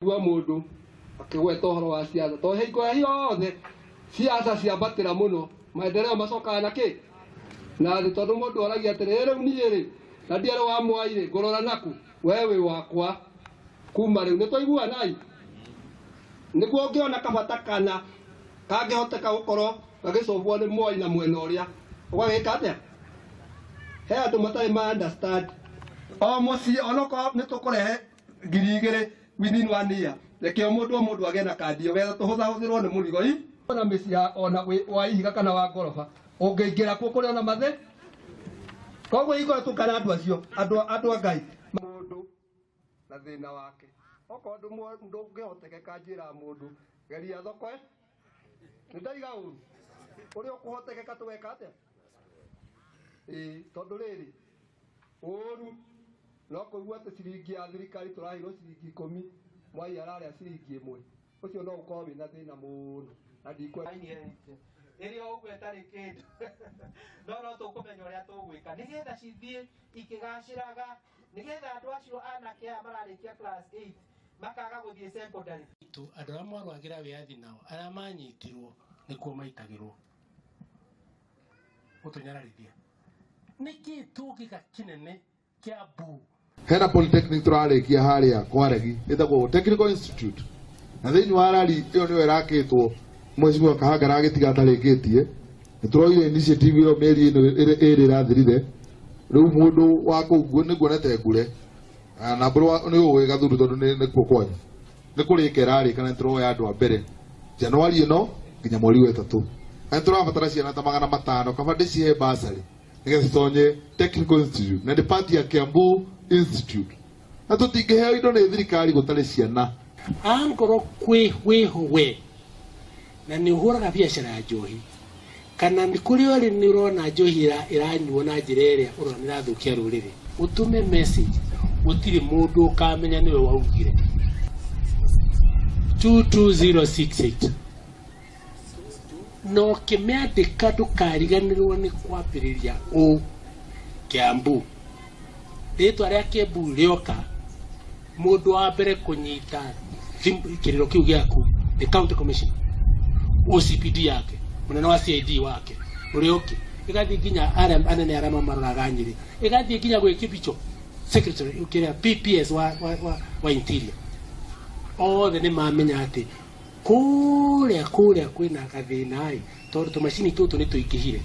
Gua mũndũ akĩgweta ũhoro wa ciaca tondũ hingo ĩrĩa yothe ciaca ciambatĩra mũno maendeleo macokaga na kĩ na thĩ tondũ mũndũ oragia atĩrĩ "Ĩ rĩu niĩ rĩ na ndiarĩ wa mwai rĩ ngũrora naku we wĩ wakwa kuma rĩu nĩ twaiguanai nĩguo ũngĩona kabata kana kangĩhoteka gũkorwo gagĩcobwo nĩ mwai na mwena ũrĩa ũgagĩka atĩa he andũ matarĩ ma understand o mũciĩ onokorwo nĩ tũkũrehe 2000 within one year reke o mũndũ o mũndũ agĩe na kandi ĩyo getha tũhũthahũthĩrwo nĩ mũrigo i ona mĩciĩ ya ona wa ihiga kana wa ngoroba ũngĩingĩra kuo kũrĩ ona mathe koguo hingo ĩyo tũkana andũ acio andũ andũ a Ngai mũndũ na thĩna wake okorwo ndũngĩhotekeka njĩra mũndũ geria thoko ĩ nĩ ndaiga ũru ũrĩa ũkũhotekeka tũgeka atĩa ĩĩ tondũ rĩrĩ ũru no kũigua atĩ ciringi ya thirikari tũraheirwo ciringi 10 mwai ararĩa ciringi 1 ũcio no ũkorwo wĩna thĩna mũno na ndikwenda ĩrĩ o ũguo ĩtarĩ kĩndũ no no tũkũmenya ũrĩa tũgwĩka nĩgetha cithiĩ ikĩgacĩraga nĩgetha andũ acio anake aya mararĩkia class 8 makaga gũthiĩ secondary tu andũ arĩa mwarũagĩra wĩyathi nao arĩa manyitirwo nĩkuo maitagĩrwo gũtũnyararithia nĩkĩ tũngĩka kĩnene kĩa mbu hena polytechnic tũrarĩkia harĩa kwaregi ĩtagwo technical institute na thĩinĩ wa rari ĩyo nĩyo ĩrakĩtwo mheshimiwa Kahanga aragĩtiga atarĩkĩtie nĩ tũroire initiative ĩyo mĩeri ĩno ĩrĩ ĩrathirire rĩu mũndũ wa kũu nĩ nguonete ngure na mbũrũ nĩ ũĩ Gathuru tondũ nĩkuo kwanyu nĩ kũrĩka ĩrarĩka na nĩ tũroya andũ a mbere Januari ĩno nginya mweri wa ĩtatũ na nĩ tũrabatara ciana ta 500 kaba ndĩcihe bursary nĩgetha citonye technical institute na nĩ part ya Kiambu Institute na tũtingĩheo indo nĩ thirikari gũtarĩ ciana angorwo kwĩ wĩho we na nĩ ũhũraga biacara ya njohi kana nĩ kũrĩa ũrĩ nĩ ũrona njohi ĩranyuo na njĩra ĩrĩa ũrona nĩ ĩrathũkia rũrĩrĩ ũtũme message gũtirĩ mũndũ ũkamenya nĩwe waugire 22068 na ũkĩmĩandĩka ndũkariganĩrwo nĩ kwambĩrĩria ũ Kiambu rĩtwa rĩa Kiambu rĩoka mũndũ wa mbere kũnyita kĩrĩro kĩu gĩaku nĩ county commissioner OCPD yake mũnene wa CID wake ũrĩa ũngĩ ĩgathiĩ nginya arĩa anene arĩa mamaroraga Nyĩrĩ ĩgathiĩ nginya gwĩ Kibicho secretary kĩrĩa PPS wa interior othe nĩ mamenya atĩ kũrĩa kũrĩa kwĩna gathĩna ĩ tondũ tũmacini tũtũ nĩ tũingĩhire.